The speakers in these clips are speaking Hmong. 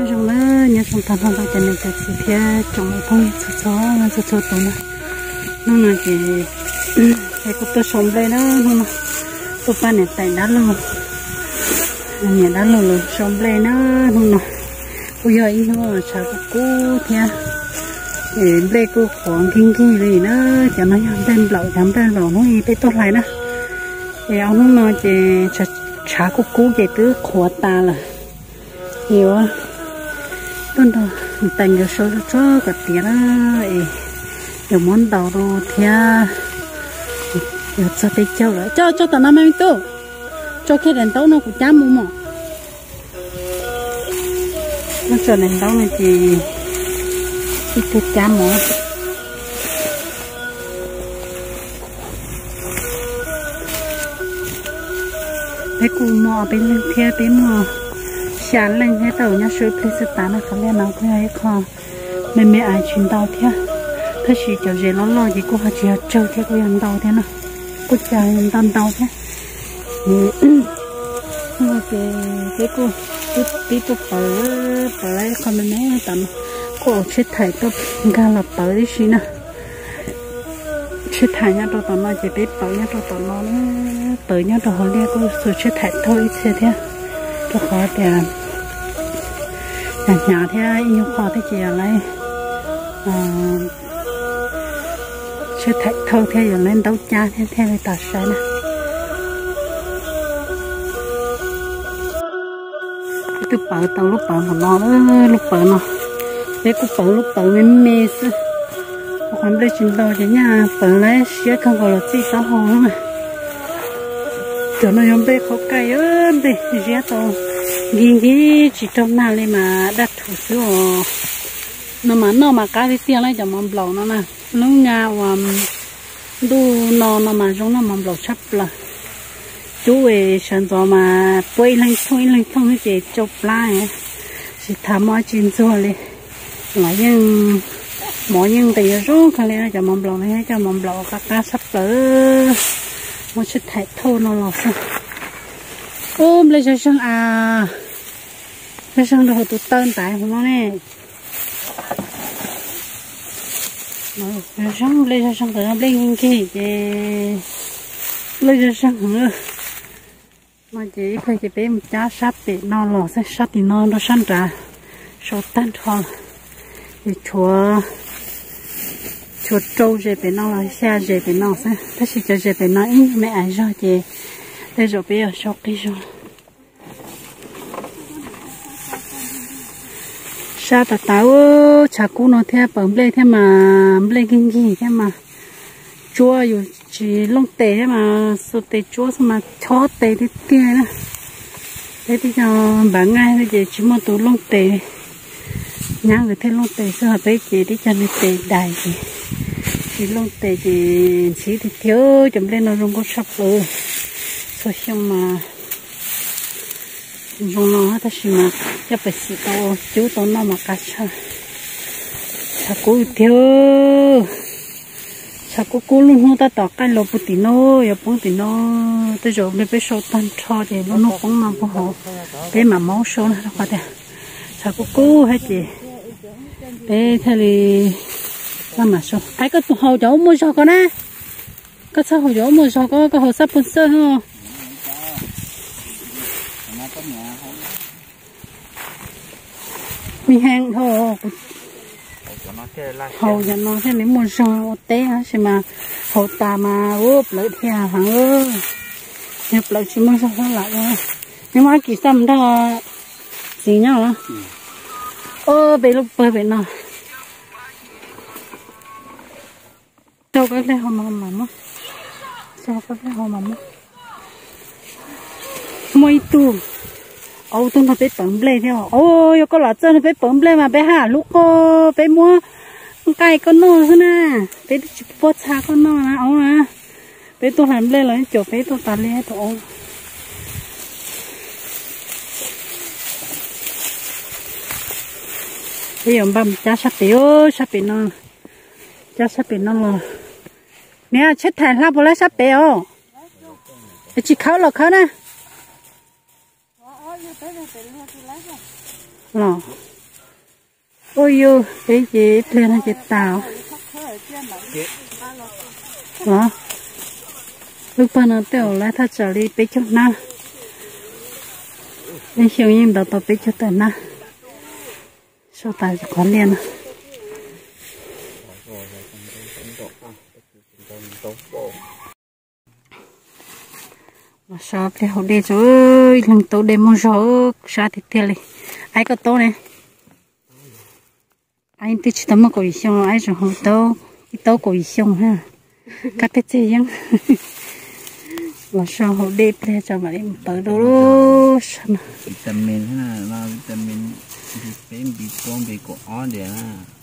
Zoo na, nyob zoo tag nrho cov niam cov txiv thiab tsoom phooj ywg txhua txhua txhua tus na. Hnub no ces es kuv tuaj sau nplej na, hnub no tuaj pab niam tais dab laug, niam dab laug los sau nplej na. Hnub no kuj yog ib hnub tshav kub kub thiab, nplej kuj qhuav nkig nkig li na. Cov no yog nplej nplaum, cov nplej nplaum hnub ib peb tuaj hlais na. Es ob hnub no ces tshav kub kub ces twb qhuav tas lawm. Yuav tuaj nrog tais nkawd sau tsuag tsuag kom tiav na, es yuav muab ntaus rau thiab yuav txog peb caug lawm. Coj tso tom no me tub, tso kiag daim ntaub no kuv cab mus mom. Muab tso daim ntaub no ces ib tug cab mus. Peb kuj muaj ob peb leeg thiab, peb muaj xya leej thiab, tau nyob sab ib pliag xwb tas na. Qhov liaj no kuj yog ib qho me me ais tsis ntau thiab, tab sis cov zes loj loj ces kuj ho tsis yog tsawg thiab, kuj yog ntau thiab na, kuj cas ntau ntau thiab. Ces peb kuj tib tuaj pawv, pawv ib qho me me tas no, kuj au tsheb thaim tuaj nkag los pawv tib si na. Tsheb thaim nyob rau tom no ces peb pawv nyob rau tom no, pawv nyob rau hauv liaj kuj xuas tsheb thaim thauj ib txhia thiab, rau qhov tias hnyav hnyav thiab ib nyuag qho thiab ces yog lawv tsheb thaim thauj thiab yog lawv ntaub cab thiab thiaj li tau sai na. Peb twb pawv tau lub pawv npaum no, lub pawv no, peb kuj pawv lub pawv me me xwb, ua qhov nplej tsis ntau ces nyaj pawv lawv siab kawg nkaus los txij taub hau na. Cov no yog nplej qhauv kaij, nplej ziab tau nkig nkig tsis raug nag li mas daj thuv xwb os. No mas noj mas qab tiag tiag na cov mov nplaum no na. Lub nyab uas ntuj no no mas zoo noj mov nplaum tshaj plaws. Cub es sawv ntxov mas puab ib leeg thooj ib leeg thooj ces tsau plab, tsis tas muaj tsis ntxuag li. Los yeej mov yeej nqis yuav zoo kawg li na, cov mov nplaum no yog cov mov nplaum qab qab tshaj plaws. Muab tsheb thaim thauj no los xwb. Ub, nplej zag zeeg a, zag zeeg rau hauv tus taw ntaiv hauv no ne. Zag zeeg, nplej zag zeeg, tam no nplej nkig nkig ces nplej zag zeeg heev. No ces ib pliag ces peb mus cab sab pem no los xwb, sab tim no rau sab nrad sau tag nrho lawm. Ces tshuav, tshuav rau zes pem no los xya zes pem no xwb, tab sis cov zes pem no ib nyuag me ais zog ces tej zaum peb yuav sau qig zog. Sab tas tas, tshav kub no thiab pawv nplej thiab mas nplej nkig nkig thiab mas tsuab yus tsis looj tes thiab mas xuas tes tsuab xwb mas chob tes tiag tiag na. Peb tib co npav nqaij xwb ces tsis muaj tus looj tes, nyab nkawd thiaj looj tes xwb, ho peb ces tib co nws tes dais ces tsis looj tes ces ntxhiv tiag tiag. Cov nplej no zoo nkauj tshaj plaws, txhua xyoo mas zoo no tab sis mas coj pes xim tau cub tau noj mas qab tshaj. Tshav kub tiag, tshav kub kub lub hnub tab tom qaij los puag tim no, yuav poob tim no. Tej zaum nplej peb sau tag nrho ces lub hnub poob no puag hauv peb mam maub sau na, rau qhov tias tshav kub kub thiab ces peb thiaj li maj mam sau. Ai, koj tus haus cov ub muaj zog ko na, koj txhob haus cov ub muaj zog ko, koj haus xab pug xwb. Me heev dhau, haus cov no thiaj li muaj zog ua teb tab sis mas haus tas mas ua plawv dhia heev, yog plawv tsis muaj zog xwb lam ua. Neb muab kis xaj mus nrog txiv nyob los. Ob peb lub pawg pem no. Tso koj hle ho mas mam muab, tso koj hle ho mas muab. Muaj ib tug, ua tug nrog peb pawv nplej thiab. Au, yog koj los txawj nrog peb pawv nplej mas peb haj hlub koj, peb muab nqaij koj noj xwb na. Peb twb tsis pub pob txha koj noj na, au na. Peb tuaj hlais nplej los caum peb tuaj tas li tus au. Peb yuav npaj mus cab sab pem, sab pem no, cab sab pem no los. Niam, tsheb thaim hla puas laib sab pem os? Es tsis khawb los khawb na. Los. Ua yus peb ces ib pliag no ces tas los. Lub pawg no tej zaum lawv thaj tsam li peb caug hnab. Ib xyoo yeej ntaus tau peb caug tawm hnab. Sau tas qhov liaj no. Los so pliag haus dej tso, ib leeg taub dej muaj zog, sab tiag tiag li. Aib koj taub ne? Aib twb tsis tau muaj kaum yim xyoo, aib tseem haus taub, ib taub kaum yim xyoo na. Kab tej txeg yeeb. Los so haus dej pliag tso mam li mus pawv dua lub so no.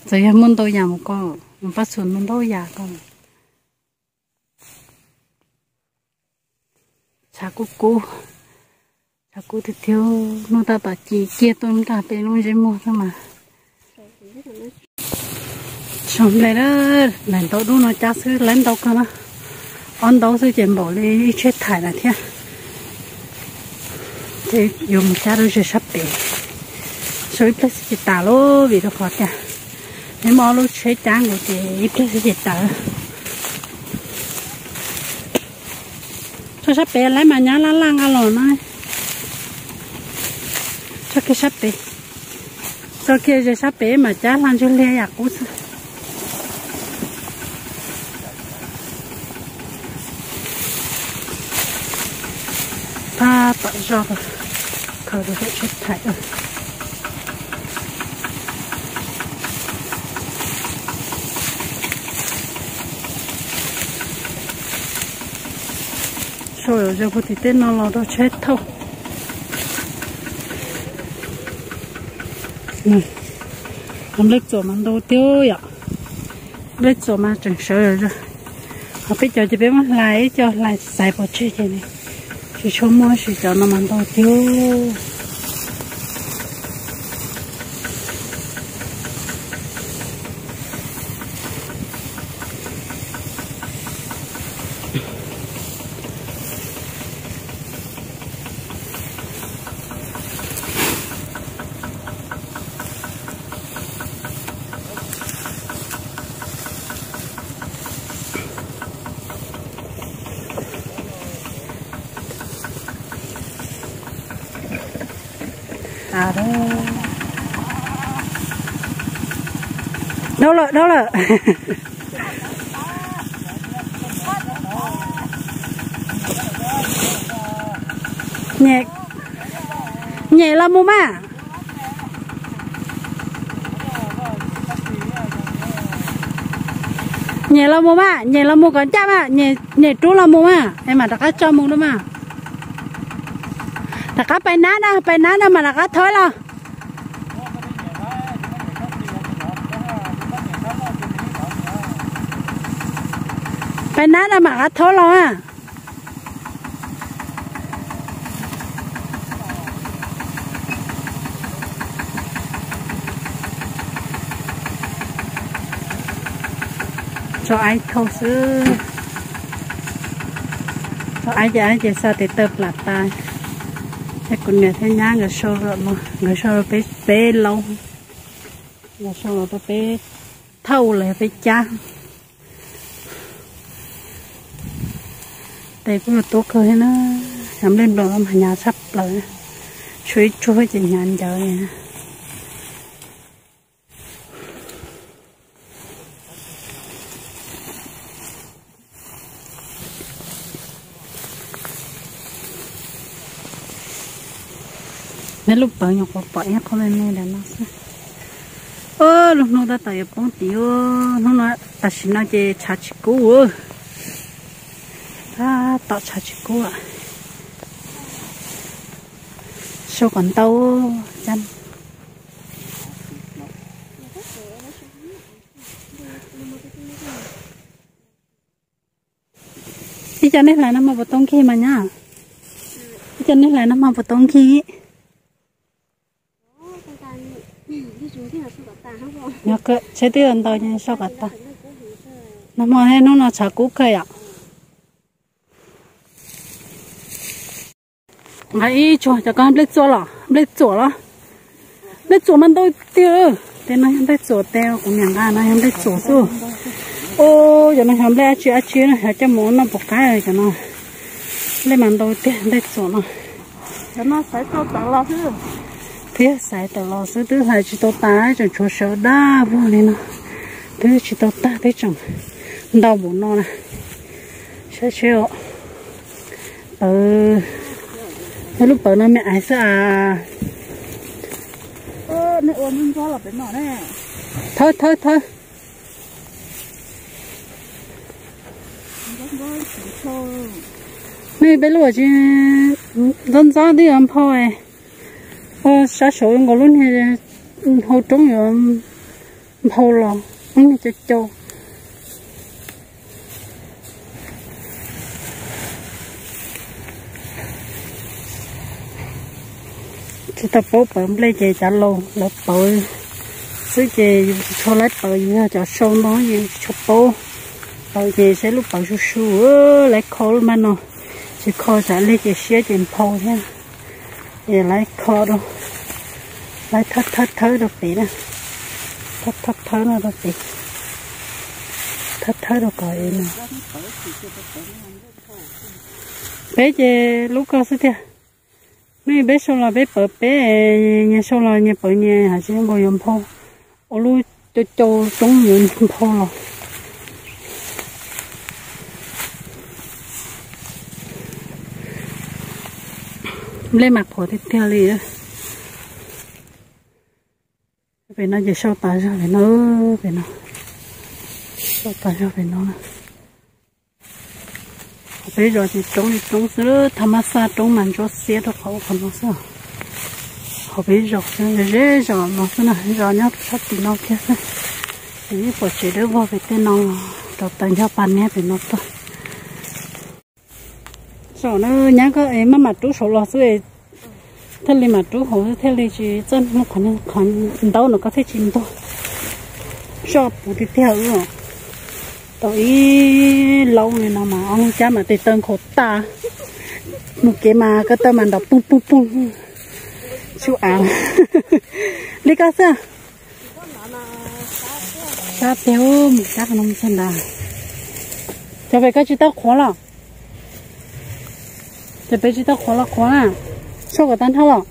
Txawm yog muaj ntau yam mus ko, mus pab txhua ntau ntau yam ko. Tshav kub kub, tshav kub tiag tiag, hnub tab tom ci kiag tuaj nrag peb lub ntsej muag xwb mas. Sau nplej na, lawv ntaub dub no cab xwb lawv ntau kawg na. Ob ntaub xwb ces npaum li ib tsheb thaim lawm thiab. Ces yuav mus cab rau ze sab pem, sau ib pliag xwb ces tas lawm vim rau qhov tias neb muaj ob lub tsheb cab nkaus ces ib pliag xwb ces tas. Txog sab pem lawv mas nyab laj laj nqa los no. Txog kiag sab pem, txog kiag ze sab pem mas cab hla ntswg liag yam qub xwb. Tab tom zog, khaws rau tsheb thaim. Sau yam zoo puag tim tej no los rau tsheb thauj. Nplej txuam mas ntau tiag yom. Nplej txuam mas tseem sawv zog. Ho peb cov ces peb muab hlais ib co hlais xaiv pov tseg ces tsis tshua muaj, tab sis cov no mas ntau tiag. Dhau lawm, dhau lawm. Nyem los mus mas. Nyem los mus mas, nyem los mus kom ncaj mas, nyem rub los mus mas es mam rov qab tso mus no mas. Rov qab pais nab na, pais nab na mam rov qab thawb los. Pais nab na mam rov qab thawb los a. Tso aib thauj xwb. Tso aib ces aib ces xa tes taw plam tas. Thiab kuv niam thiab nyab nkawd sau los no, nkawd sau rau peb, peb laub, nkawd sau los rau peb thauj los yog peb cab. Tes kuj yuav tuab kawg thiab na, cov nplej nplaum no mas hnyav tshaj plaws, tshuav ib tsuag ces hnyav ncaws li. Neb lub pawv nyuam qhuav pom ib qho me me ntawm no xwb. Lub hnub tab tom yuav poob tid, hnub no tam sim no ces tshav tsis kub. Tab tom tshav tsis kub. Sau kom ntau. Ib co nej hlais no mas puas tau nkig mas nyab? Ib co nej hlais no mas puas tau nkig? Tsheb twb yuav ntau ces sau kom tag. Nag hmo thiab hnub no tshav kub kawg yom. Nqa ib tsuag cov ko nplej txuam los, nplej txuam los. Nplej txuam mas ntau tiag. Tes no yog nplej txuam, tes kuv niam nqa no yog nplej txuam xwb. Au, cov no yog nplej dab tsi dab tsi no, yog coj mus ua noj puas qab cov no. Nplej mas ntau tiag, nplej txuam no. Twb xaiv tawm los xwb, twb hlais tsis tau tas, tseem tshuav sawv dab vog li no. Twb tsis tau tag, twb tseem ntau npaum no na. Saib seb os. Pawv, lub pawv no me ais xwb as. Thawb, thawb, thawb. Nej peb lub tsis ntxob ntxob twb yuav nphau, ua sab saud nkaus lub niag hau roob yuav nphau los, lub niag cau cau. Tsis tau paub pawv nplej ces cov laus lawv pawv xwb ces yus tsis tshua laib pawv, yus yog cov sau ntoo yus tsis tshua paub pawv ces saib lub pawv su su, laib kho lub maj no, tsis kho tsam lig ces siab ces nphau thiab. Es laib kho rau, laib thawb thawb thawb rau pem na, thawb thawb thawb no rau pem, thawb thawb rau kom no. Peb ces lub ko xwb tiag. Nej peb sau los peb pawv peb, nyias sau los nyias pawv nyias, hais tsis nkaus yuav nphau, ua lub cau cau roob yuav nphau los. Nplej mas qhuav tiag tiag li. Pem no ces sau tas zog pem no, pem no, sau tas zog pem no. Hauv peb zos ces roob li roob xwb, thaj mab xaj roob mas ntsuab xiab rau qhov ub qhov no xwb. Hauv peb zos xwb, ze zos no xwb na, zos nyob rau sab tim no kiag xwb. Ces yeej pom tsev dawb vog pem tej no, rau taws ncho pas niab pem no tuaj. Saum no nyab koj es maj mam rub saud los xwb, thiaj li mam rub hauv thiaj li tsis txawj hnub qhov, qhov ntaub no koj thiaj tsis ntuag. Soj puv tiag tiag os. Tau ib laub li no mas ob leeg cab mas tes taw nkhaus tas. Mus kev mas ko taw mas nrov poog poog poog. Tsuj av li koj xwb. Sab tiag, mus cab qhov no mus txog ntawd. Cov pem koj tsis tau qhuav los? Cov pem tsis tau qhuav los qhuav na. Soj kom tag nrho los.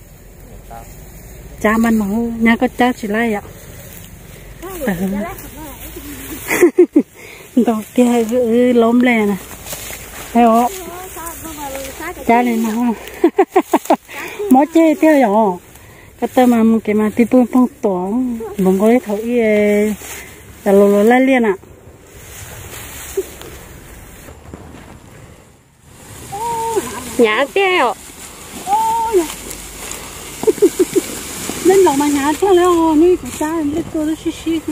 Cab mas no, nyab koj cab tsis laib yom. Ntau tiag, wb laub nplej na. Cab li no. Mob ceg tiag yom. Ko taw mas mus kev mas ti poog poog tuam, npaum nkaus li thaum ub cov laus laus laij liaj na. Hnyav tiag os. Nplej nplaum mas hnyav tiag li os, hnub ib kuv cab nplej tuaj lub sib sib.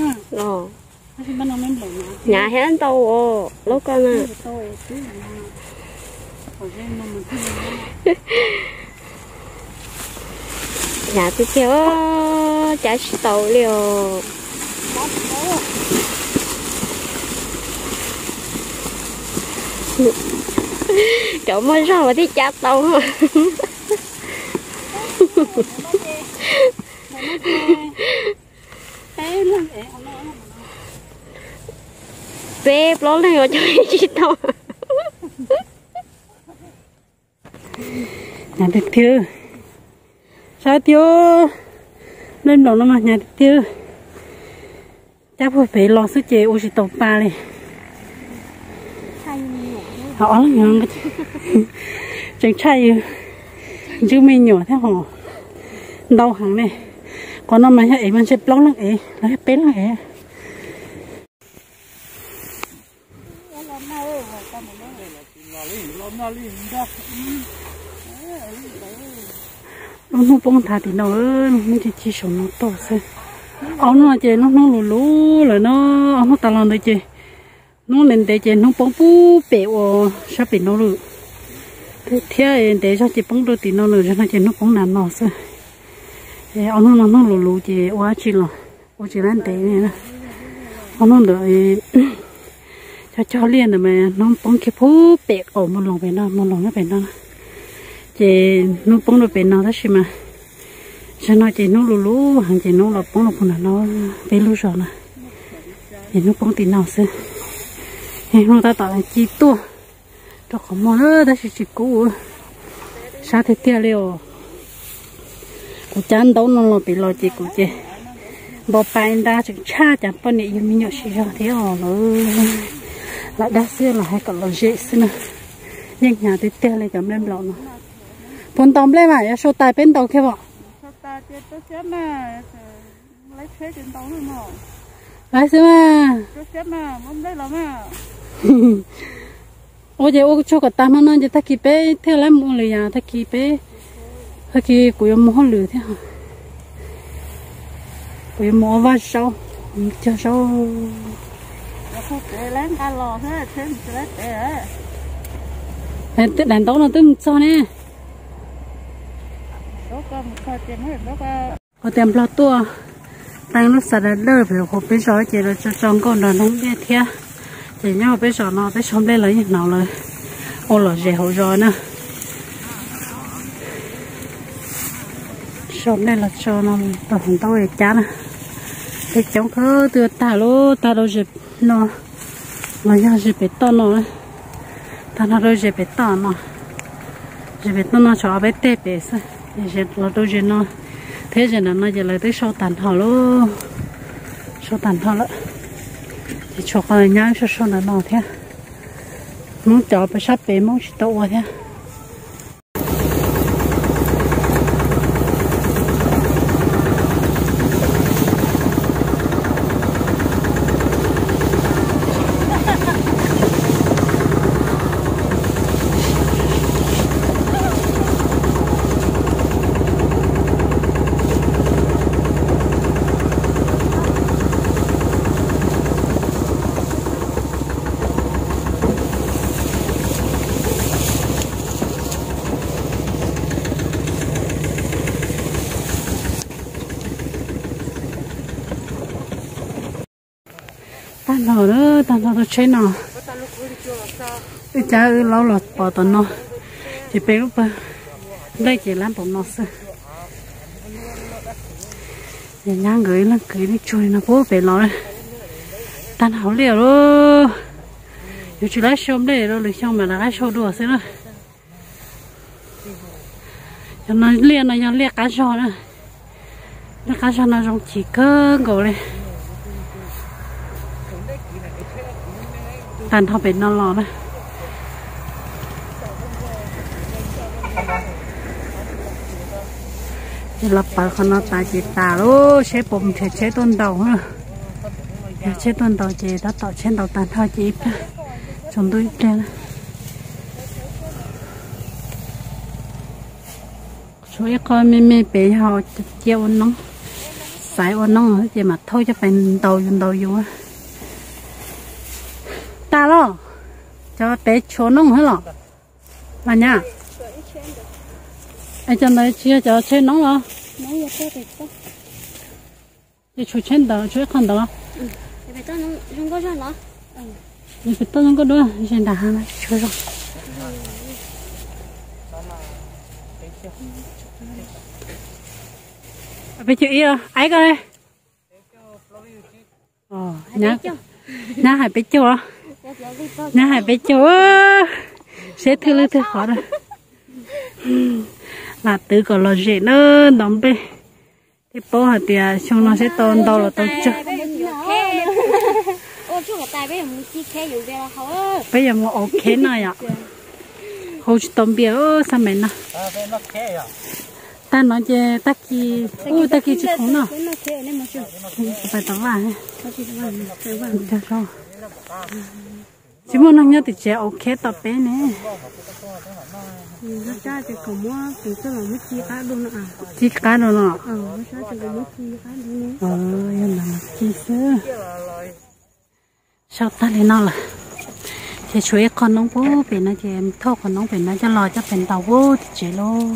Hnyav thiab ntau os, laub ko na. Hnyav tiag tiag, cab tsis tau li os. Cov muaj zog mas thiaj cab tau. Peb plaub leeg os, cab tsis tau. Hnyav tiag tiag. Saib tiag, nplej nplaum no mas hnyav tiag tiag. Cab puag pem los xwb ces ua tsis tau pa li. Ob leeg tseem tshaj yus ntswj me nyuam thiab hos, ntau heev ne. Qhov no mas yog ev mas ntshe plaub leeg ev los yog peb leeg ev. Lub hnub poob nthav tim no, lub hnub ci ci saum no tuaj xwb. Ob hnub ces lub hnub luv luv lawm no, ob hnub tas los ntawd ces hnub ntev ntev ces hnub poob pub pem ua sab pem no lawm. Thiab ntev zog ces poob rau tim no lawm, zog no ces hnub poob nram no xwb. Ob hnub no hnub luv luv ces ua dab tsi los ua tsis lab ntev li. Ob hnub ntawd cog cog liaj ntawd mas hnub poob kiag pub pem qaum Mus Loos pem no, Mus Loos nyob pem no. Ces hnub poob rau pem no tab sis mas Tsam no ces hnub lug lug heev ces hnub los poob rau puag nram no, peb lub zos na, ces hnub poob tim no xwb. Es hnub tab tom ci tuaj rau qhov muag na, tab sis tsis kub, sab tiag tiag li os. Kuv cab ntaub no los pem los ces kuv ces npau pa nrab tseem tshaj cas poj niam yug me nyuam siv zog thiab os lawm. Lam dag xwb los hais kom lom zem xwb na. Yeej hnyav tiag tiag li cov nplej nplaum no. Puas ntaus nplej mas yuav sau tais peb ntaus kiag pom. Laiv xwb mas. Ua ces ua tsuag kom tag hmo no ces tag kis peb thiaj li mus ua lwm yam, tag kis peb, tag kis kuv yuav mus hauj lwm thiab. Kuv yuav mus ua vaj zaub, cog zaub. Daim ntaub no twb mus txog ne. Ua tias nplog tuaj teeb lub xas das dawj pem hauv peb zos ces lawv tso tso nkauj nrog noob nplej thiab. Ces nyob hauv peb zos no peb sau nplej los yeej hnov lawv ua lom zem hauv zos na. Sau nplej los tso no tau hauv ntaub cab na. Peb coob kawg twb tag lub tag rau zes no los yog zes pem toj no. Tag no rau zes pem toj no. Zes pem toj no tshuav ob peb teg pem xwb, los rau zes no thiab zes ntawm no ces lawv twb sau tag nrho lauj. Sau tag nrho lawm. Ces tshuav qhov nyab sau sau ntawm no thiab. Hmoob cov pem sab pem Hmoob tsis tau ua thiab. Tag nrho, tag nrho tau tsheb no. Wb cab wb laub los pov tom no, ces peb lub pawg nplej ces lab npaum no xwb. Nyab nkawd ib leeg kwv ib lub tsuag li no puag pem los. Tag nrho hauv liaj lauj. Yuav tsis lab sau nplej rau lwm xyoo mas lawv lab sau dua xwb na. Cov no liaj no yog liaj qab zog na. Liaj qab zog no zoo chim kawg nkaus li. Tag nrho pem no los na. Ces los pawv qhov no tas ces tas lawm, seb puas mus nrhiav tsheb tuaj ntaus. Yog tsheb tuaj ntaus ces tab tom tsheb ntaus tag nrho ces ib pliag, tsaus ntuj ib pliag na. Tshuav ib qho me me pem yog cia ua noob, xaiv ua noob ces mam thauj coj pais ntaus yus ntaus yus. Tag los, cov pem tshuav noob thiab los? Los nyab, es cov ntawd tsis yog cov tsheb noob los? Ces tshuav tsheb ntawd, tshuav ib qho ntawd los? Pem toj zoo nkauj dua, ze nram hav no tsis tshua zoo. Peb caug ib, aib koj. Nyab hais peb caug, nyab hais peb caug, seb thwj lwj thwj qhov na. Lam twv kom lom zem na, ntaus nplej. Thiaj paub hais tias xyoo no seb tau ntau los tau tsawg. Peb yuav mus ua kheb no yom. Hau tsis tau npias xab meem no. Tag no ces tag kis, ub, tag kis tsis khoom noj. Pais tom vaj. Tsis muaj neeg nyob tim tsev ua kheb tom peb ne. Ci qab dua no. Yog ntawd mas ci xwb. Sau tag li no lawm. Ces tshuav ib qho noob puag pem no ces thauj qhov noob pem no coj los coj pem ntaus puag tim tsev lauj.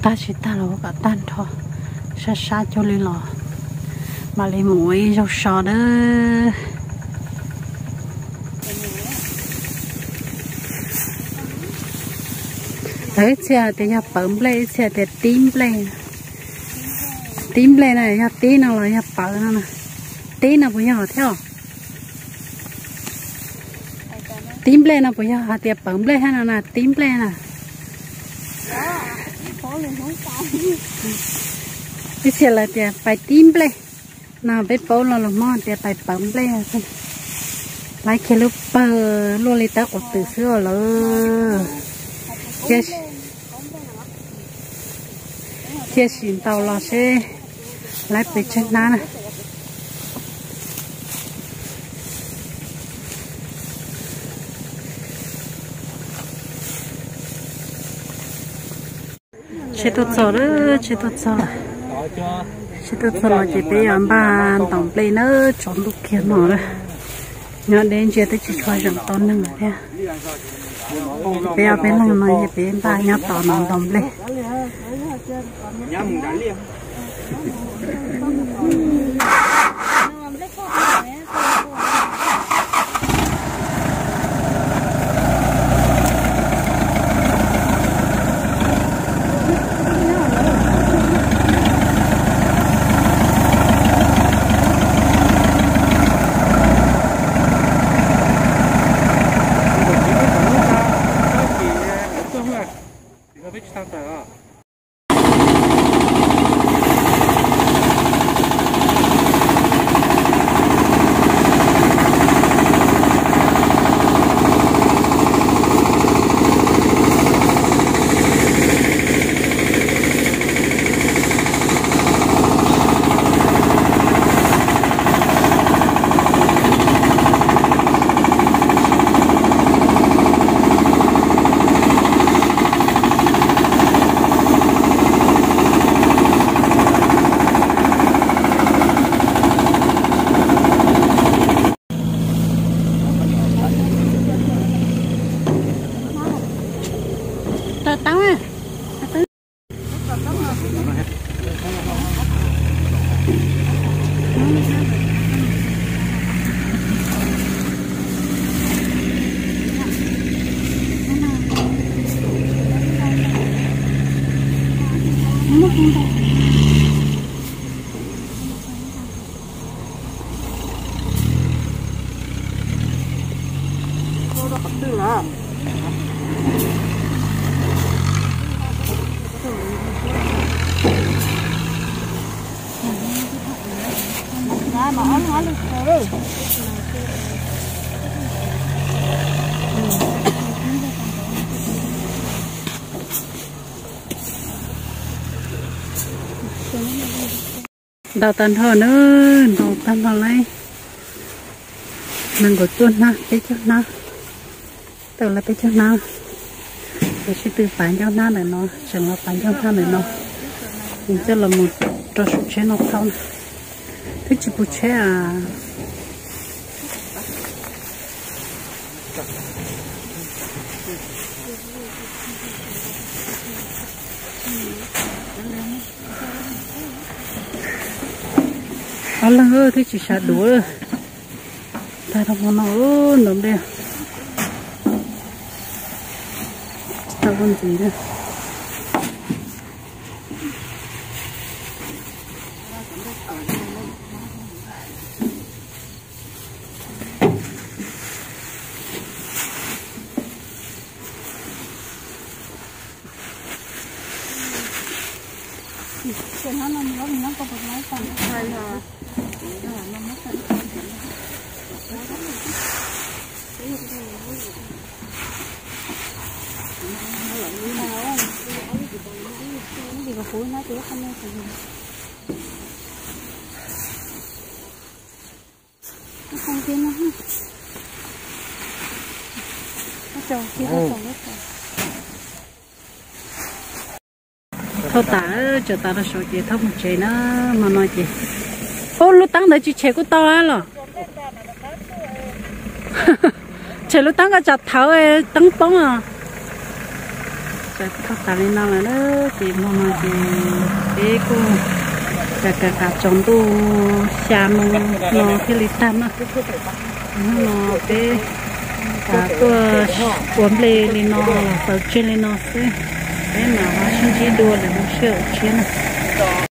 Tag tsis tag los ua kom tag nrho, sab sab cuag li los mam li mus ua ib zaug so nawb. Ib txhia hais tias yog pawv nplej, ib txhia tias tib nplej. Tib nplej no yog tib no los yog pawv no na? Tib no puas yog thiab? Tib nplej no puas yog hais tias pawv nplej thiab no na? Tib nplej na. Ib txhia lawv tias pais tib nplej no, peb paub lo lus Hmoob tias pais pawv nplej. Lawv kiag lub pawg luaj li tawb quav twm xwb os lawv. Cia sim ntaus los seb lawv pes tsawg hnab na. Tsheb tuaj txog lawm, tsheb tuaj txog lawm. Tsheb tuaj txog los ces peb yuav npaj ntaus nplej na, tsaus ntuj kiag no lawm. Nyob deb ntsia twb tsis tshua zeem tau neeg thiab. Peb ob peb leeg no ces peb npaj nyob tod no ntaus nplej. Ntaus tag nrho na, ntaus tag nrho lawm. Nees nkaum cuaj hnab, peb caug hnab. Tau lawm peb caug hnab. Ces sib tw pav ncauj hnab ntawm no, tseem los pav ncauj hnab ntawm no. Ces coj los mus rau saum tsheb no thauj na. Twb tsis pus tsheb a. Ob leeg twb tsis sawv duav. Tag rau hmo no ntaus nplej tsis tau ua ntxiv na. Thauj tas, tsaws tas rau saud ces thauj mus tsev na, hmo no ces. Ub, lub teeb ntawd tsis tshem kuj tau los? Tshem lub teeb koj tsam thawv teeb poob os. Tsaws thauj tas li no lawm na, ces hmo no ces peb kuj kam kam kam tsaus ntuj xya moo no thiaj li tag na. Hnub no peb tuaj ua nplej li no los xaus tseg li no xwb. Peb mam ho sib ntsib dua lwm lub sij hawm tshiab na.